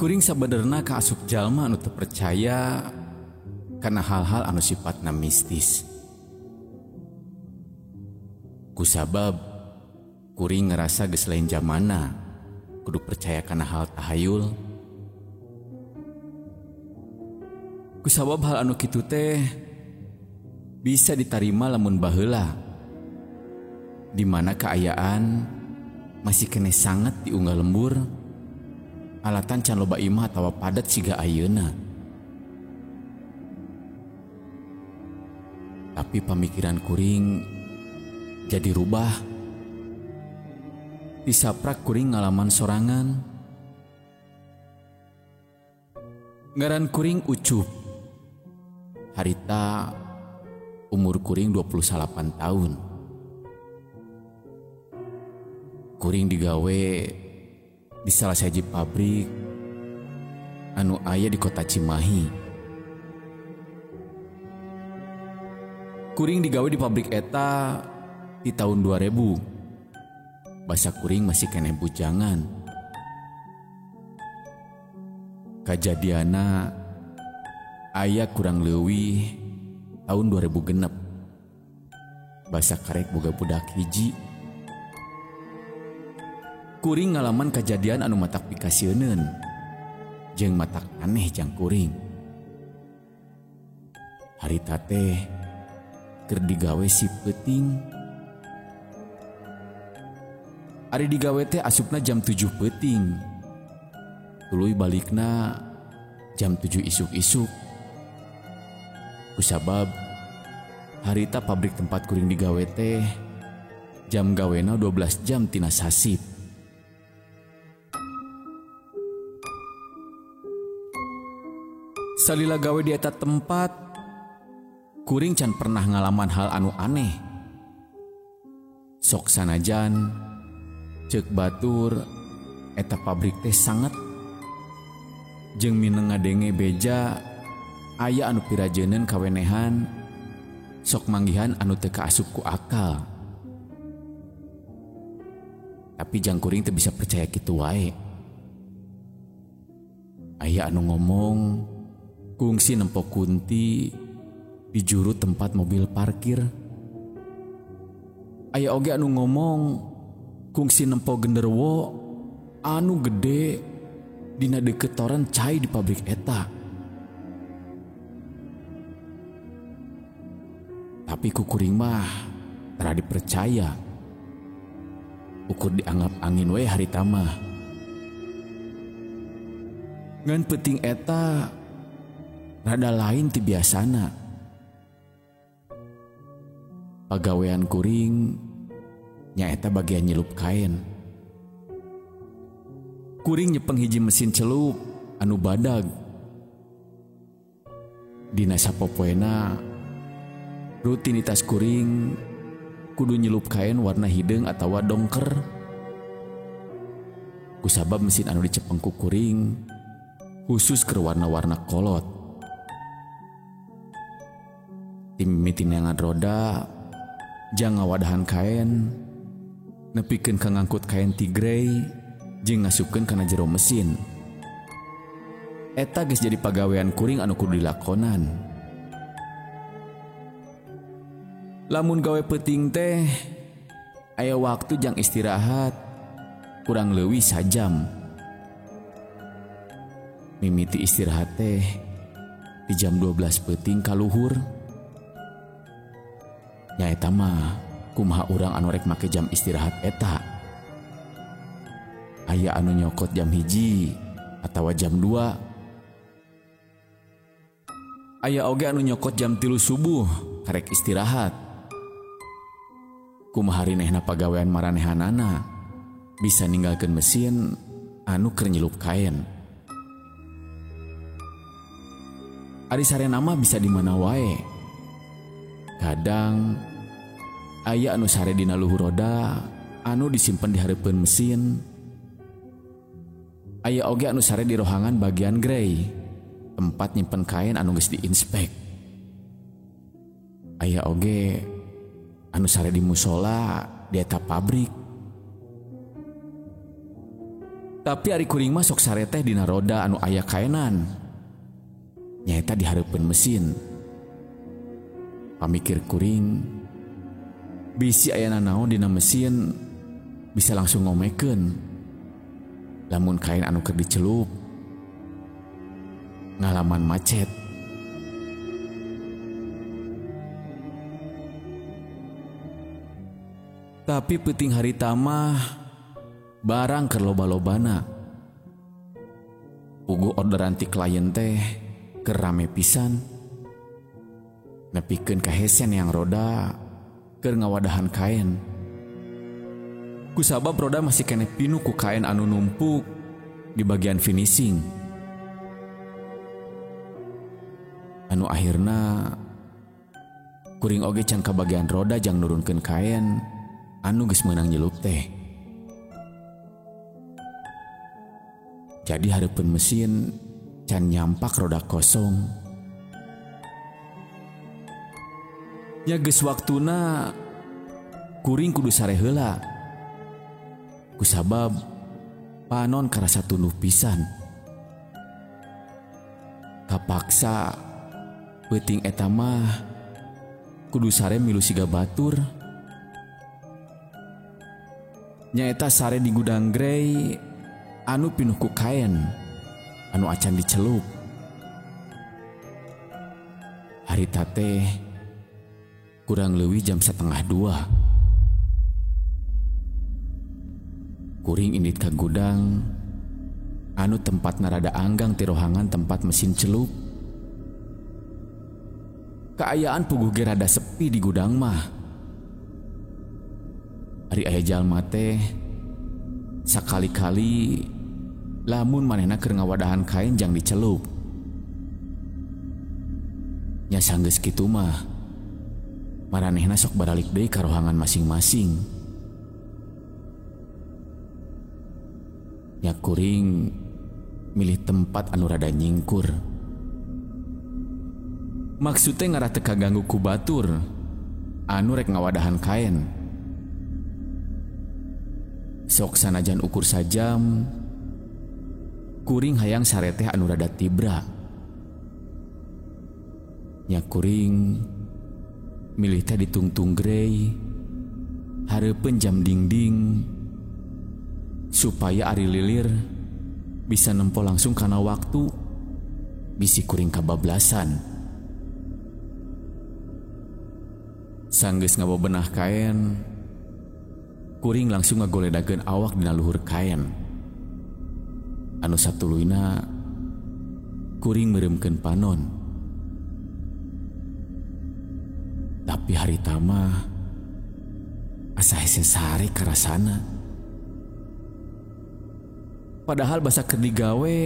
Kuring sabenerna kaasup jalma anu teu percaya kana hal-hal anu sifatna mistis. Kusabab kuring ngerasa geus lain zamana kudu percaya kana hal tahayul. Kusabab hal anu kitu teh bisa ditarima lamun baheula, di mana kaayaan masih keneh sangat diunggah lembur, alatan can loba imah atawa padat siga ayeuna. Tapi pamikiran kuring jadi rubah. Disaprak kuring ngalaman sorangan. Ngaran kuring Ucup. Harita umur kuring 28 tahun. Kuring digawe di salah sahiji pabrik anu aya di kota Cimahi. Kuring digawe di pabrik eta di tahun 2000. Basa kuring masih keneh bujangan. Kajadiana aya kurang leuwih tahun 2006. Basa karek boga budak hiji. Kuring ngalaman kajadian anu matak pikasieuneun jeung matak aneh jang kuring. Harita teh keur digawe si peuting. Ari digawe teh asupna jam 7 peuting. Tuluy balikna jam 7 isuk-isuk. Kusabab harita pabrik tempat kuring digawe teh jam gawena 12 jam tina sasip. Salila gawe di eta tempat, kuring can pernah ngalaman hal anu aneh. Sok sanajan ceuk batur eta pabrik teh sangat jeung mineng ngadenge beja aya anu pirajeuneun kawenehan sok manggihan anu teu kaasup ku akal. Tapi jang kuring teu bisa percaya kitu wae. Aya anu ngomong kungsi nempo kunti di juru tempat mobil parkir. Aya oge anu ngomong kungsi nempo genderwo anu gede dina deukeut toren cai di pabrik eta. Tapi ku kuring mah tara dipercaya. Ukur dianggap angin we harita mah. Ngan peuting eta rada lain ti biasana. Pagawean kuring nyaeta bagian nyelup kain. Kuring nyepeng hiji mesin celup anu badag. Dina sapopoena rutinitas kuring kudu nyelup kain warna hideung atawa dongker. Kusabab mesin anu dicepeng ku kuring khusus keur warna-warna kolot. Timimiti neangan roda jang ngawadahan kain, nepikeun ka ngangkut kain tigrey jeung ngasupkeun kana jero mesin. Eta geus jadi pagawean kuring anu kudu dilakonan. Lamun gawe peuting teh aya waktu jang istirahat kurang leuwih sajam. Mimiti istirahat teh di jam 12 peuting ka luhur. Nyaeta mah kumaha urang anu rek make jam istirahat eta. Aya anu nyokot jam 1 atawa jam 2. Aya oge anu nyokot jam 3 subuh karek istirahat. Kumaha rinehna pagawean maranehanana bisa ninggalkeun mesin anu keur nyelup kain. Ari sarena mah bisa di mana wae. Kadang aya anu sare dina luhur roda anu disimpen di hareupeun mesin. Aya oge anu sare di rohangan bagian grey, tempat nyimpen kain anu geus diinspek. Aya oge anu sare di musola di eta pabrik. Tapi ari kuring mah sok sare teh dina roda anu aya kaenan. Nyaeta di hareupeun mesin. Pamikir kuring bisi aya nanaon dina mesin bisa langsung ngomekeun. Lamun kain anu keur dicelup ngalaman macet. Tapi peuting harita mah barang keur loba-lobana. Puguh orderan ti klien teh keur rame pisan. Nepikeun ka hesen yang roda keur ngawadahan kain. Kusabab roda masih keneh pinuh ku kain anu numpuk di bagian finishing. Anu akhirna kuring oge can ka bagian roda jang nurunkeun kain anu geus meunang nyelup teh. Jadi hareupeun mesin can nyampak roda kosong. Nya geus waktuna kuring kudu sare heula. Kusabab panon karasa tunduh pisan. Kapaksa peuting eta mah kudu sare milu siga batur. Nyaeta sare di gudang grey anu pinuh ku kain anu acan dicelup. Harita teh kurang leuwih jam 1:30. Kuring indit ka gudang anu tempatna rada anggang ti rohangan tempat mesin celup. Kaayaan puguh ge rada sepi di gudang mah. Ari aya jalma teh sakali-kali lamun manehna keur ngawadahan kain jang dicelup. Nya sanggeus kitu mah maranehna sok baralik deui ka rohangan masing-masing. Nya kuring milih tempat anu rada nyingkur. Maksudnya ngarah teu kaganggu ku batur anu rek ngawadahan kain. Sok sanajan ukur sajam kuring hayang sare teh anu rada tibra. Nya kuring milih teh ditungtung grey hareupeun jam dingding supaya ari lilir bisa nempo langsung kana waktu bisi kuring kabablasan. Sanggeus ngabobenah kain, kuring langsung ngagoledageun awak dina luhur kain. Anu satuluyna kuring meureumkeun panon. Tapi harita mah asa hese sare karasana. Padahal basa keur digawe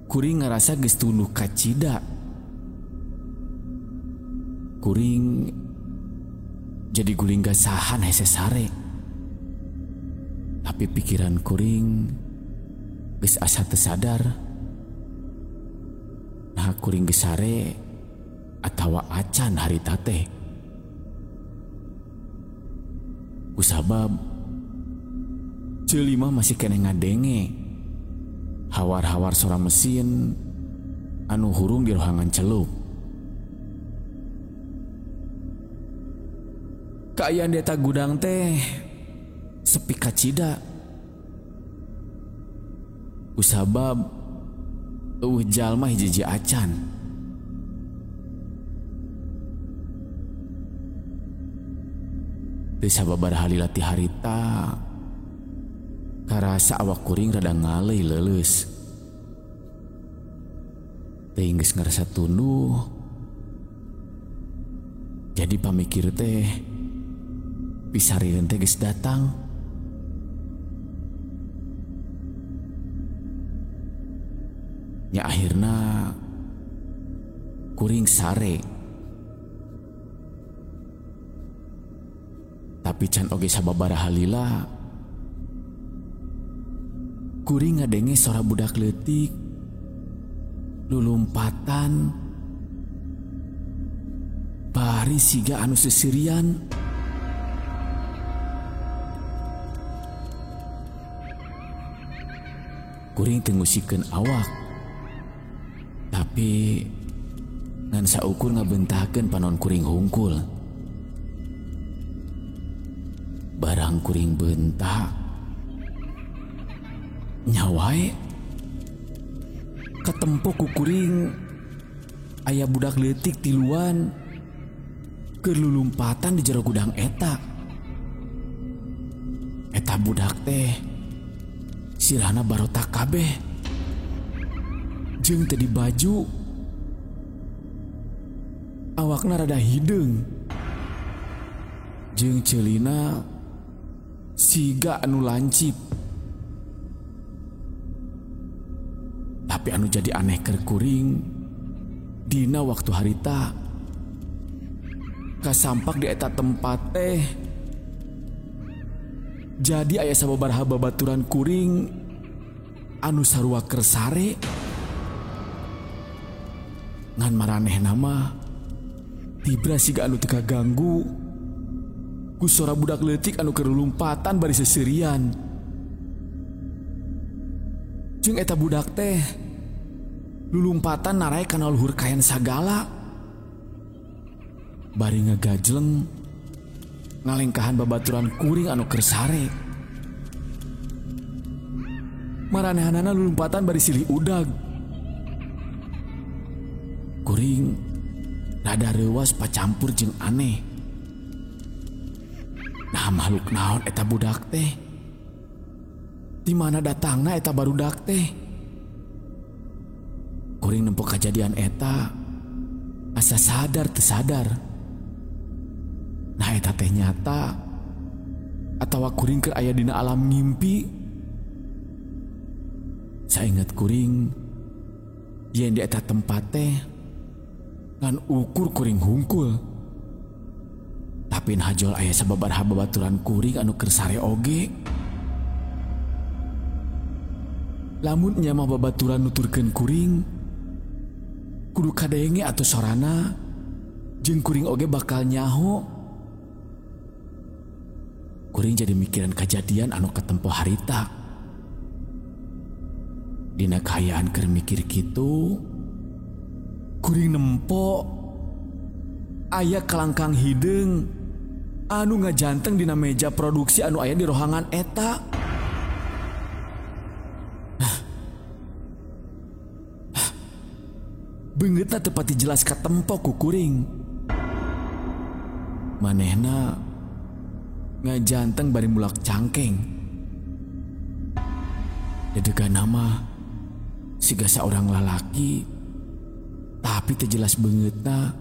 kuring ngarasa geus tunduh kacida. Kuring jadi guling gasahan hese sare. Tapi pikiran kuring geus asa teu sadar. Nah kuring geus sare atawa acan harita teh. Kusabab ceuli mah masih keneh ngadenge hawar-hawar sora mesin anu hurung di rohangan celup. Kaayaan di eta gudang teh sepi kacida. Kusabab eueuh jalma hiji-hiji acan. Teu sababaraha lila ti harita karasa awak kuring rada ngaleuy leuleus. Teuing geus ngarasa tunduh. Jadi pamikir teh pisarieun teh geus datang. Nya akhirna kuring sare. Tapi can oge sababaraha lila kuring ngadenge sora budak leutik lulumpatan bari siga anu sesirian. Kuring teu ngusikeun awak. Tapi ngan saukur ngabentahkeun panon kuring hungkul. Barang kuring bentak nyawae katempo ku kuring aya budak leutik tiluan keur lulumpatan di jero gudang eta. Eta budak teh sirahna barotak kabeh jeung teu dibaju, awakna rada hideung jeung ceulina siga anu lancip. Tapi anu jadi aneh keur kuring dina waktu harita kasampak di eta tempat teh jadi aya sababaraha babaturan kuring anu sarua keur sare. Ngan maranehna mah tibra siga anu teu kaganggu ku sora budak leutik anu keur lumpatan bari seserian. Jeung eta budak teh lulumpatan narae kana luhur kayan sagala. Bari ngagajleng ngalengkahan babaturan kuring anu keur sare. Maranehanana lulumpatan bari silih udag. Kuring rada reuwas pacampur jeung aneh. Nah makhluk naon eta budak teh? Di mana datangna eta barudak teh? Kuring nempo kajadian eta asa sadar teu sadar. Nah eta teh nyata atawa kuring keur aya dina alam ngimpi. Sainget kuring yen di eta tempat teh ngan ukur kuring hungkul. Tapi hajol aya sababaraha babaturan kuring anu keur sare oge. Lamun nya mah babaturan nuturkeun kuring kudu kadenge atau sorana jeung kuring oge bakal nyaho. Kuring jadi mikiran kajadian anu katempo harita. Dina kaayaan keur mikir kitu, kuring nempo aya kalangkang hideung anu ngajanteng dina meja produksi anu aya di rohangan eta. Beungeutna teu pati jelas katempo ku kuring. Manehna ngajanteng bari mulak cangkeng. Dedegan mah siga saurang lalaki, tapi teu jelas beungeutna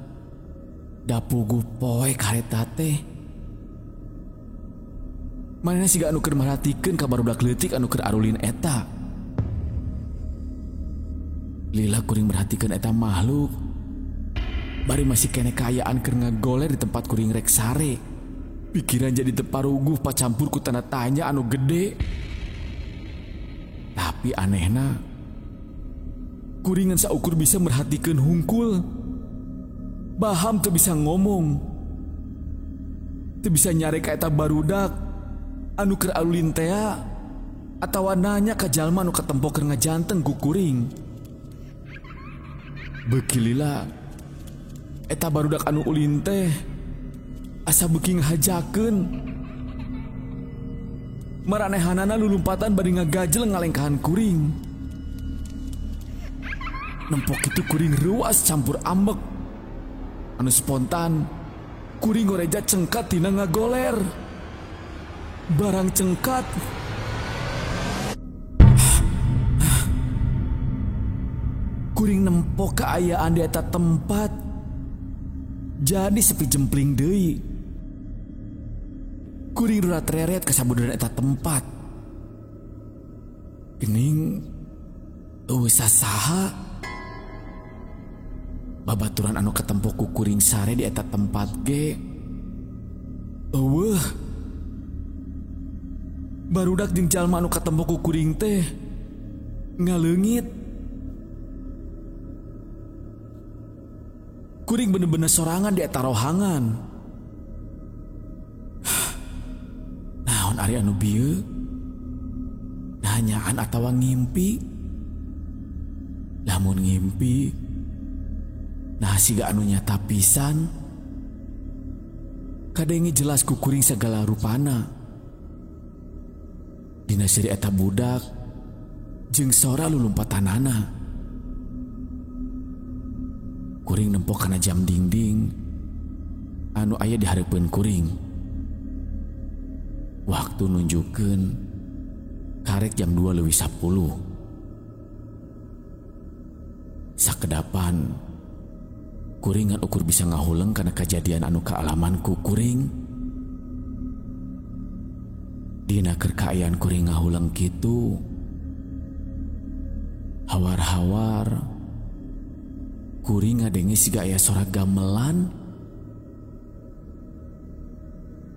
da puguh poe kareta teh. Manehna siga anu keur marhatikeun ka barudak leutik anu keur arulin eta. Lila kuring merhatikeun eta makhluk bari masih kene kaayaan keur ngagoler di tempat kuring rek sare. Pikiran jadi teparuguh pacampur ku tanda tanya anu gede. Tapi anehna kuring ngan saukur bisa merhatikeun hungkul. Baham teu bisa ngomong, teu bisa nyare ka eta barudak anu keur alulin tea atawa nanya ka jalma anu katempo keur ngajanteng ku kuring. Beuki lila eta barudak anu ulin teh asa beuki ngahajakeun. Maranehanana lulumpatan bari ngagajel ngalengkahan kuring. Nempok itu kuring reuas campur ambek. Anu spontan kuring ngoreja cengkat tina ngagoler. Barang cengkat kuring nempo kaayaan di eta tempat jadi sepi jempling deui. Kuring rurat reret kasabuderan eta tempat. Gening eueuh sasaha. Babaturan anu katempo ku kuring sare di eta tempat ge eueuh. Barudak jeung jalma anu katempo ku kuring teh ngaleungit. Kuring bener-bener sorangan di eta rohangan. Naon ari anu bieu? Nah Nah nyaan atawa ngimpi. Lamun ngimpi, nah siga anu nyata pisan. Kadenge jelas ku kuring segala rupana. Dina seuri eta budak jeung sora lulumpatanana. Kuring nempo kana jam dingding anu aya di hareupeun kuring. Waktu nunjukkeun karek jam 2:10. Sakedapan kuring ngan ukur bisa ngahuleng kana kajadian anu kaalaman ku kuring. Dina keur kaayaan kuring ngahuleng kitu, hawar-hawar kuring ngadenge siga aya sora gamelan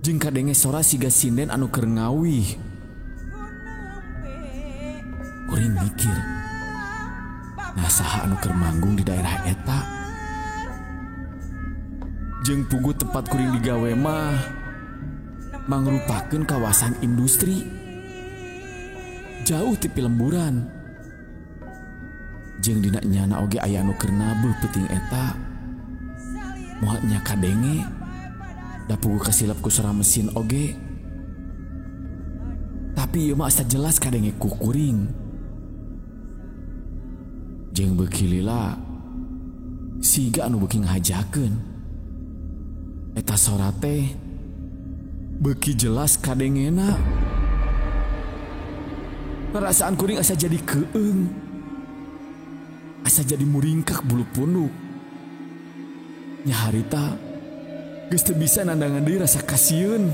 jeung kadenge sora siga sinden anu keur ngawih. Kuring mikir, nah saha anu keur manggung di daerah eta? Jeung pugu tempat kuring digawe mah mangrupakeun kawasan industri, jauh ti pilemburan. Jeung dina nyana oge aya anu keur nabeuh peuting eta. Moal nya kadenge, da pugu kasilep ku sora mesin oge. Tapi ieu mah asa jelas kadenge ku kuring. Jeung beuki lila siga anu beuki ngahajakeun. Eta sora teh beuki jelas kadengena. Perasaan kuring asa jadi keung, asa jadi muringkak bulu punduk. Nyaharita geus teu bisa nandangan deui rasa kasieun.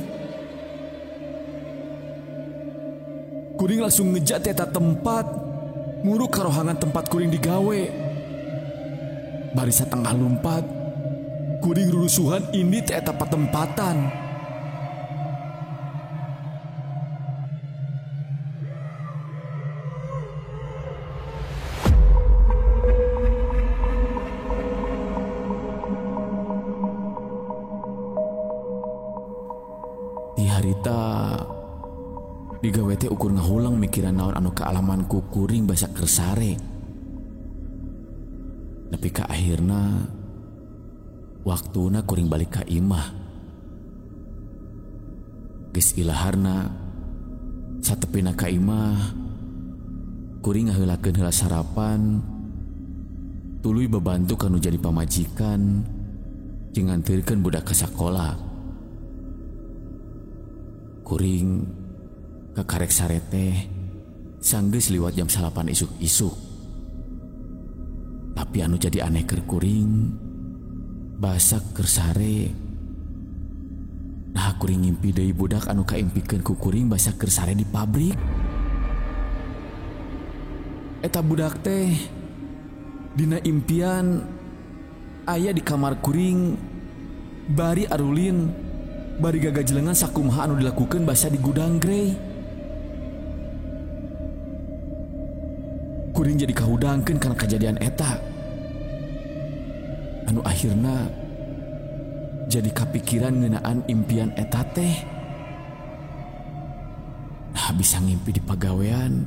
Kuring langsung ngejat eta tempat, nguruk karohangan tempat kuring digawe. Bari satengah lumpat, kuring rurusuhan ini teh eta patempatan. Di harita digawe teh ukur ngahulang mikiran naon anu kaalaman ku kuring basa keur sare. Nepi ka akhirna waktuna kuring balik ka imah. Geus ilaharna satepina ka imah, kuring ngaheulakeun heula sarapan, tuluy babantu kanu jadi pamajikan jeung nganteurkeun budak ka sakola. Kuring kakarek sare teh sanggeus liwat jam 9 isuk-isuk. Tapi anu jadi aneh keur kuring basa keur sare. Nah kuring ngimpi deui budak anu kaimpikeun ku kuring basa keur sare di pabrik. Eta budak teh dina impian aya di kamar kuring bari arulin bari gagajelengan sakumaha anu dilakukeun basa di gudang Grey. Kuring jadi kahudangkeun kana kajadian eta. Anu akhirna jadi kapikiran ngeunaan impian eta teh. Nah bisa ngimpi di pagawean,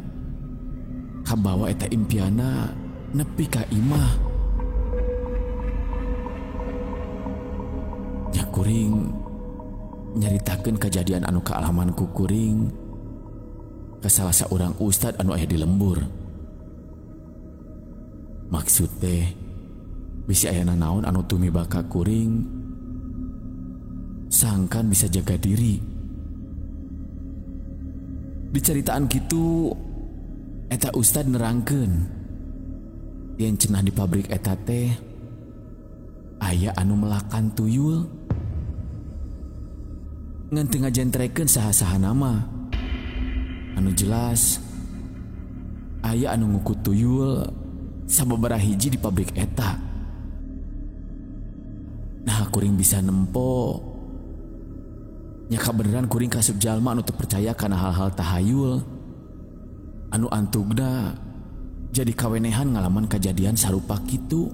kabawa eta impiana nepi ka imah. Nya kuring nyaritakeun kajadian anu kaalaman ku kuring ka salah saurang ustad anu aya di lembur. Maksud teh bisi aya nanaon anu tumiba ka kuring sangkan bisa jaga diri. Diceritaan kitu eta ustad nerangkeun yen cenah di pabrik eta teh aya anu melakan tuyul ngan teu ngajentrekeun saha-saha nama. Anu jelas aya anu ngukut tuyul sababaraha hiji di pabrik eta. Nah kuring bisa nempo nya kabeneran kuring kasup jalma anu teu percaya kana hal-hal tahayul anu antugna jadi kawenehan ngalaman kajadian sarupa kitu.